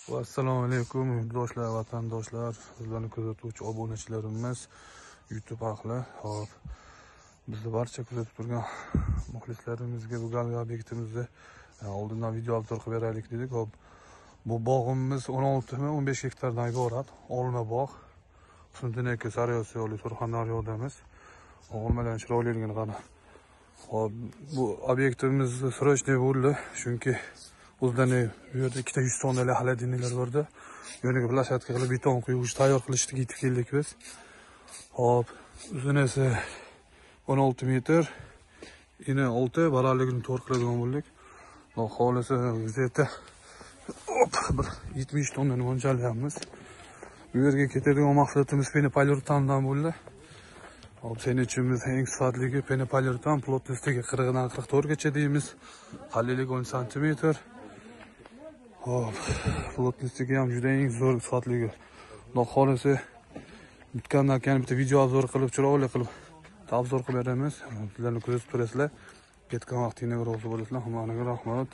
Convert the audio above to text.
Assalomu alaykum yurtdoshlar, vatandoshlar, bizlarni kuzatuvchi obunachilarimiz, YouTube ahli. Hop, bizni barcha kuzatib turgan muxlislarimizga bu galgi obyektimizni oldindan video obzor qilib beraylik dedik. Hop, bu bog'imiz 16 mi 15 gektardan iborat olma bog'. Qusumtiniki Sariosiyolik Surxondaryodamiz. Olmalarning chiroyliligini qarang. Hop, bu obyektimiz срочный bo'ldi, chunki o'zidan bu yerda ikkita 100 tonnali холодильникlar borda. Yoniga площадка qilib beton quyib tayyor qilishga yetib keldik biz. Hop, uzunasi 16 metr, eni 6, balandligini 4 qiladigan bo'ldik. Xudo xolasa где-то bir 70 tonnani mo'ljallayapmiz. Bu yerga ketadigan mahsulotimiz penopoliuretandan bo'ldi. Hop, sening eng sifatligi penopoliuretan, плотностьga 40 dan 44 gacha deymiz. Qalinligi 10 santimetr. Hop, плотностьga ham juda eng zo'r sifatligi. Xudo xolasa bitgandan keyin bitta video obzor qilib, chiroyli qilib obzor qilib beramiz. Sizlarni kuzatib turasizlar. Ketgan vaqtingizga rozi bo'lasizlar. Hammangizga rahmat.